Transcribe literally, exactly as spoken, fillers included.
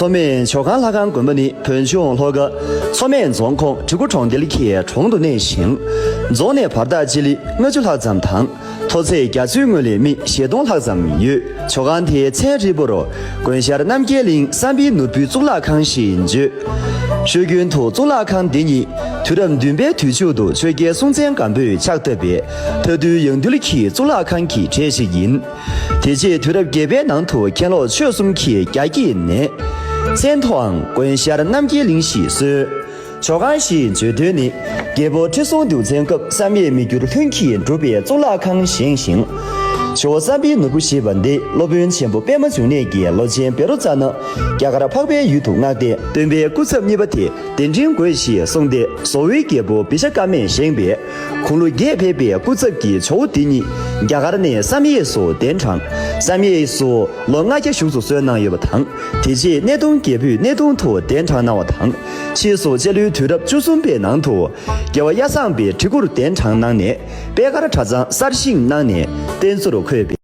མཚོ་སྨད་ཇོ་ཁང་ལྷ་ཁང་དགོན་པ་ནི་བོད་ལྗོངས་ལྷོ་ཁ་མཚོ་སྨད་རྫོང་ཁོངས་གྲི་གུ་གྲོང་རྡལ་གྱི་གྲོང་དུ་གནས་ཤིང་། རྫོང་ནས་བར་ཐག་སྤྱི་ལེ་ལྔ་བཅུ་ལྷག་ཙམ་དང་། མཐོ་ཚད་རྒྱ་མཚོའི་ངོས་ལས་སྨི་བཞི་སྟོང་ལྷག་ཙམ་ཡོད། ཇོ་ཁང་དེའི་མཚན་རིལ་པོར་དགོན་ཤར་རྣམ་རྒྱལ་གླིང་བསམ་འཕེལ་ནོར་བུའི་གཙུག་ལག་ཁང་ཞེས་བརྗོད། སྲོལ་རྒྱུན་དུ་གཙུག་ལག་ཁང་འདི་ཉིད་དུས་རབས་བདུན་པའི་དུས་མཇུག་ཏུ་ཆོས་རྒྱལ་སྲོང་བཙན་སྒམ་པོས་ཕྱག་བཏབ་པའི་མཐའ་འདུལ་ཡང་འདུལ་གྱི་གཙུག་ལག་ཁང་གི་གྲས་ཤིག་ཡིན། དེ་རྗེས་དུས་རབས་བརྒྱད་པའི་ནང་དུ་མཁན་སློབ་ཆོས་གསུམ་གྱི་རྒྱ་སྐྱེད་ནས། མཚན་ཐོའང་དགོན་ཤར་རྣམ་རྒྱལ་གླིང་ཞེས་གསོལ། ཇོ་ཁང་ཞེས་བརྗོད་དོན་ནི། རྒྱལ་པོ་ཁྲི་སྲོང་ལྡེའུ་བཙན་སྐབས་བསམ་ཡས་མི་འགྱུར་ལྷུན་གྱིས་གྲུབ་པའི་གཙུག་ལག་ཁང་བཞེངས་ཤིང་། ཇོ་བོ་བསམ་འཕེལ་ནོར་བུ་ཞེས་པ་འདི་སློབ་དཔོན་ཆེན་པོ་པདྨ་འབྱུང་གནས་ཀྱི་ལོ་ཆེན་བཻ་རོ་ཙ་ན་རྒྱ་གར་འཕགས་པའི་ཡུལ་དུ་མངགས་ཏེ། སྟོན་པའི་སྐུ་ཚབ་གཉིས་པ་དེ་གདན་འདྲེན་དགོས་ཞེས་གསུངས་ཏེ། བཟོ་བོའི་རྒྱལ་པོ་བི་ཤ་ཀ་མས་བཞེངས་པས། དགུང་ལོ་བརྒྱད་ཕེབས་པའི་སྐུ་ཚབ་ཀྱི་ཇོ་བོ་འདི་ཉིད་རྒྱ་གར་ནས་བསམ་ཡས་སུ་གདན་དྲངས། བསམ་ཡས་སུ་ལོ་ལྔ་བརྒྱ་བཞུགས་སུ་གསོལ་གནང་ཡོད་པ་དང་། དེ་རྗེས་སྣེ་གདོང་རྒྱལ་པོས་སྣེ་གདོང་དུ་གདན་དྲངས་གནང་བ་དང་། ཕྱིས་སུ་སྤྱི་ལོའི་དུས་རབས་བཅུ་གསུམ་པའི་ནང་དུ་རྒྱལ་བ་གཡའ་བཟང་པོས་གྲི་གུར་གདན་དྲངས་གནང་ནས། པད་དཀར་གྲྭ་ཚང་གསར་བཞེངས་གནང་ནས་རྟེན་གཙོར་འཁོད་པས།